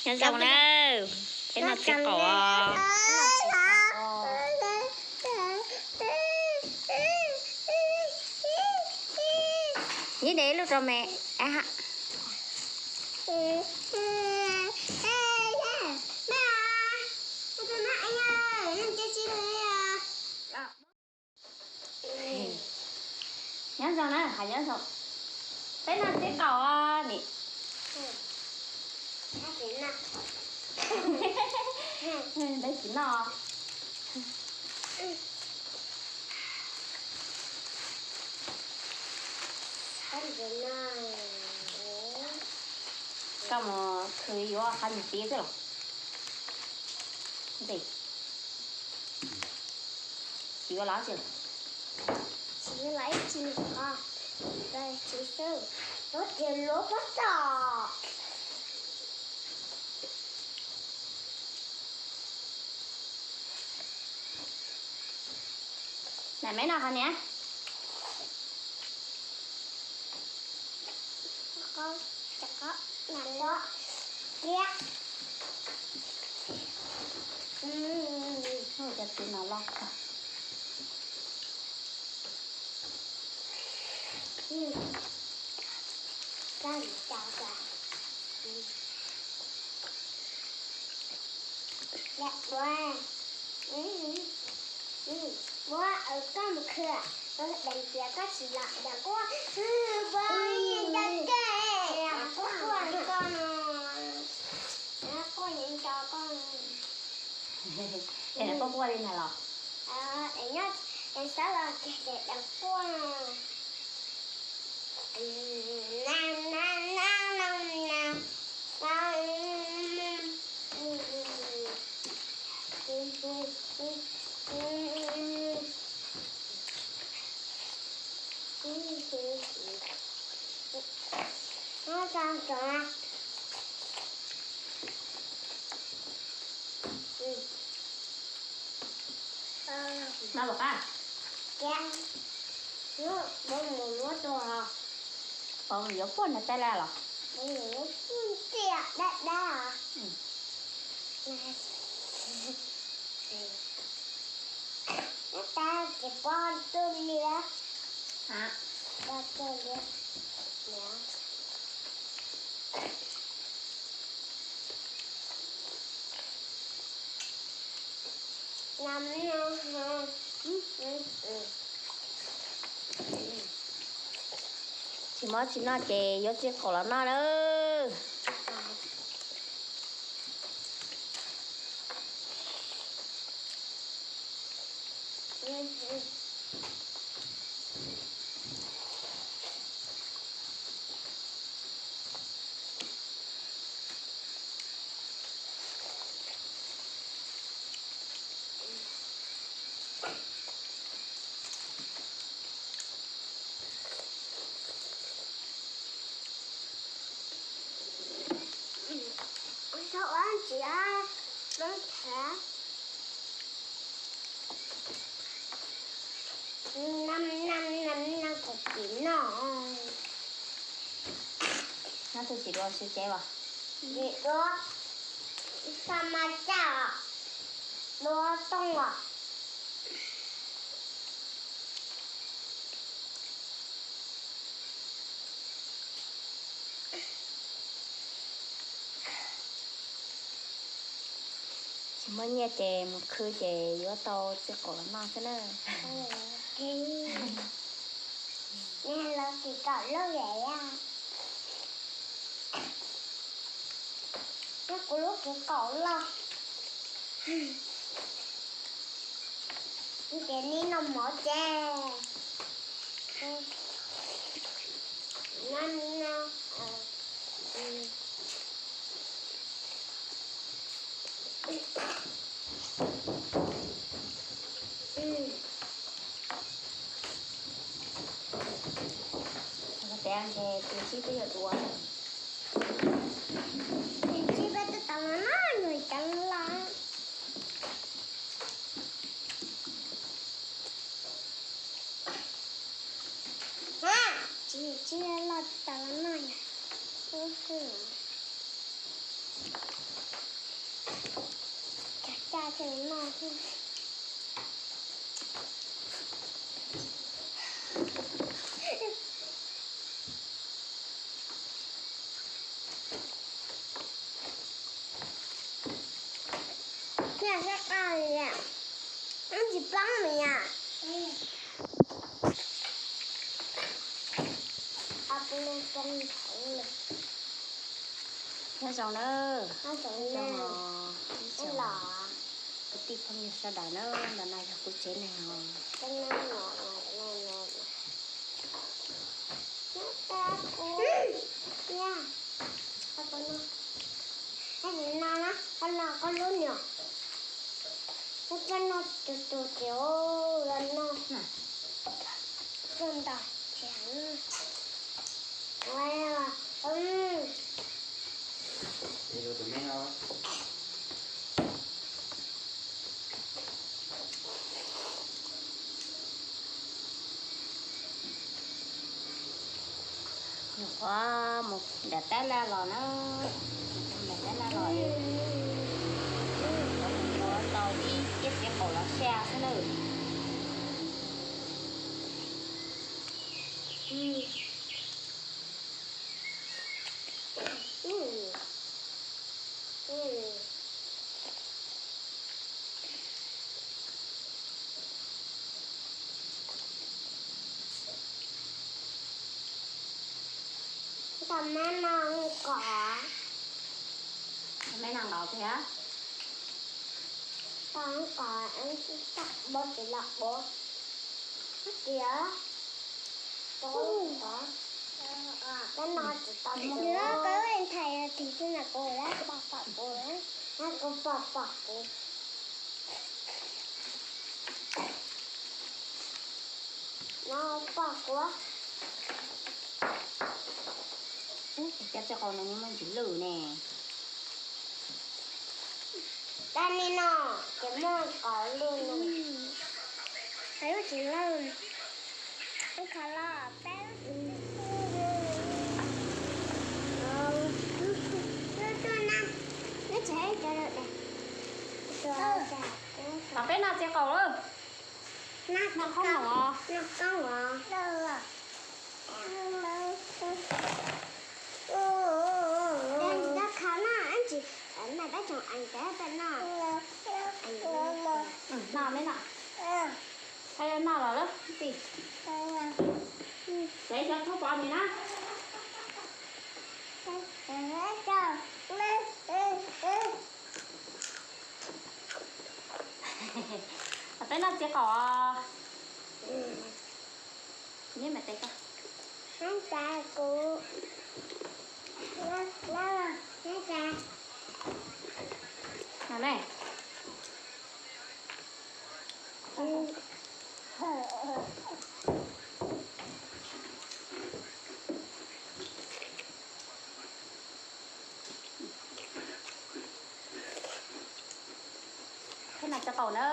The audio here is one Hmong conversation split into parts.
Nyob zoo na, peb noj txiv qaub. Ib de ib lub rau me. Nyob zoo na, hais nyob zoo. Peb noj txiv qaub ni. Peb tsis noj. Koj mus khwv yuav qhov nyuag pib xwb los? Tsis yuav los tsis? Tsis yuav los ib tsis qhov, tsis xwb, tuav tias luav pob txhom. Nai me noj qhov niam. Cov txiv no loj kawg. Ua, koj mus khwv, deev tias koj tsis los deev quaj, ua, yeej nco koj, quaj koj no, quaj yeej nco koj. Es nws quaj quaj li ntag los? Es nyob es xav los kiag ces deev quaj. No los qab. Cia, mus mus muab tua. Pov mus yuav puag nrog tais laj los? Mus yuav puag ntxiag dab dab os. Dab dab ces pov tuaj liab. Pov tuaj liab. Tsis mob tsis noj ces yuav txiv qaub los noj nawb. Txhob ua ntsis, Hmoob Thaj. Nam nam nam nam kuv tsis noj. Noj twg tsis dua sib ceb as? Tsis dua, xa ma caj, dua tooj os. Tsis muaj nyiaj ces mus khwv ces yuav tau txiv qaub los noj xwb na. Los tsis kaum loj lawm. Kuv lub txiv qaub loj. Ces nim no mov ces no no. Tes tus sib twb yuav dua. Tes sib peb twb tau no no nws ceev los. Nws tsis loj tsis tau los noj yom. Ub, caj caj thiaj li noj xwb. Noj sab qaj li, wb tsis poob li yom. Nyob zoo na, nyob zoo os ib tsoom kwv tij phooj ywg sawv daws na, ntawm no yog kuv tsev neeg os. Koj no, koj lub niam, koj no tus tus ces los no, koj nta ces Nyuam qhuav mus nram tab laj los na, nram tab laj los, mus tau ib txiab txiv qaum los xya xwb na. Tau mab no kom, mab no nkaus tiag. Tau kom, tau npaum tsis los ua tias, koj no tsis tau mus, koj nthaim tig xwb na, kuv pom pom kuv, kuv pom pom kuv. No pom kuv. Cov txiv qaub no muaj ntsis lwj ne. Dab ni no ces muaj kaum lwj no. Lub tsis lwj, lub kho loj peb lub tsis lwj. Lub tuaj na, lub tsis cov lwj. Peb noj txiv qaub lawm. Noj khaub noom os. Noj khaub noom. Khaub no ib ntsis, noj peb tsoom ees peb peb noj. Noj me noj. Noj los lawm. Tsev xyov thaub pov nis na. Peb noj txiv qaub. Neb mas tes koj. Hab tas kuv. Hab tas. Peb noj txiv qaub na.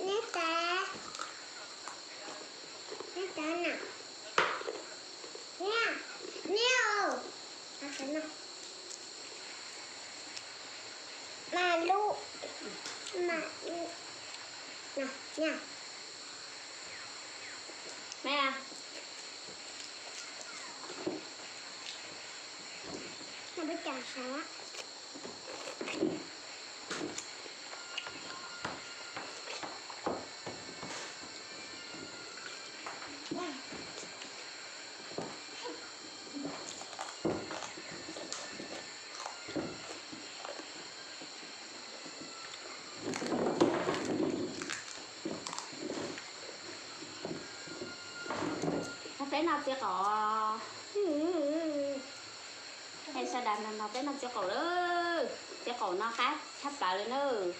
Neb tas, neb tas na, neb, neb, neb, Nè, no peb cov sav. Peb noj txiv qaub. Sawv daws, no peb noj txiv qaub lawm. Txiv qaub no qab tshaj plaws li nawb.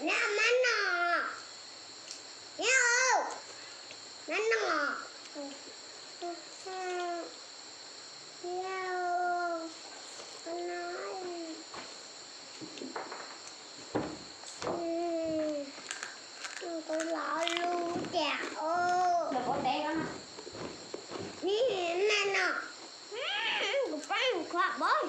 Mab no, mab no, kuv los lub tiag os. Mab no, kuv pab khuam pab.